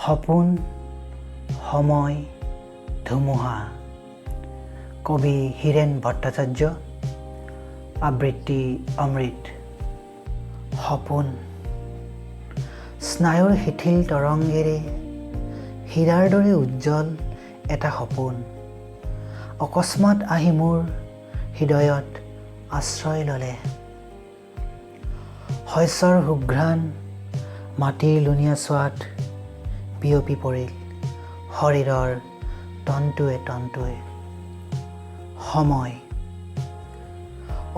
সপোন, সময়, ধুমুহা। কবি হীৰেণ ভট্টাচাৰ্য। আবৃত্তি অমৃত। সপোন। স্নায়ুৰ শিথিল তৰংগেৰে হীৰাৰ দৰে উজ্জ্বল এটা সপোন অকস্মাত আহি মোৰ হৃদয়ত আশ্ৰয় ল'লে। শস্যৰ সুঘ্ৰাণ, মাটিৰ লুণীয়া সোৱাদ বিয়পি পৰিল শৰীৰৰ তন্তুৱে তন্তুৱে। সময়।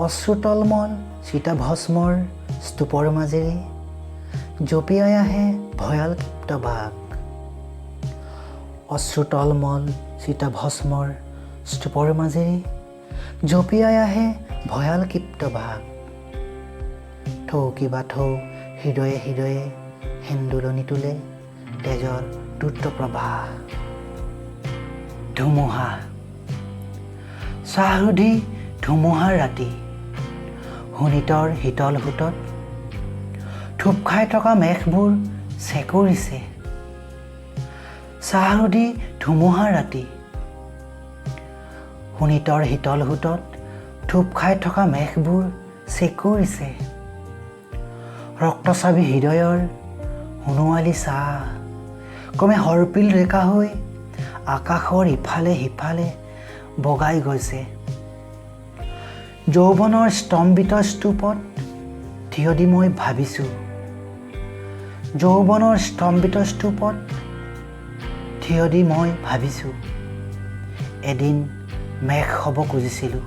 অশ্ৰুতলমল চিতাভস্মৰ স্তূপৰ মাজেৰে জঁপিয়াই আহে ভয়াল ক্ষিপ্ত বাঘ। অশ্ৰুতলমল চিতাভস্মৰ স্তূপৰ মাজেৰে জঁপিয়াই আহে ভয়াল ক্ষিপ্ত বাঘ। থৌ কিবা থৌ হৃদয়ে হৃদয়ে হেন্দোলনি তোলে তেজৰ দ্ৰুত প্ৰবাহ। ধুমুহা। শ্বাসৰুদ্ধি ধুমুহাৰ ৰাতি, শোণিতৰ শীতল সোঁতত থূপ খাই থকা মেঘবোৰ চেকুৰিছে। শ্বাসৰুদ্ধি ধুমুহাৰ ৰাতি, শোণিতৰ শীতল সোঁতত থূপ খাই থকা মেঘবোৰ চেকুৰিছে। ৰক্তস্ৰাৱী হৃদয়ৰ সোণোৱালী ছাঁ ক্ৰমে সৰ্পিল ৰেখা হৈ আকাশৰ ইফালে সিফালে বগাই গৈছে। যৌৱনৰ স্তম্ভিত স্তূপত থিয় দি মই ভাবিছোঁ, যৌৱনৰ স্তম্ভিত স্তূপত থিয় দি মই ভাবিছোঁ, এদিন মেঘ হ'ব খুজিছিলোঁ।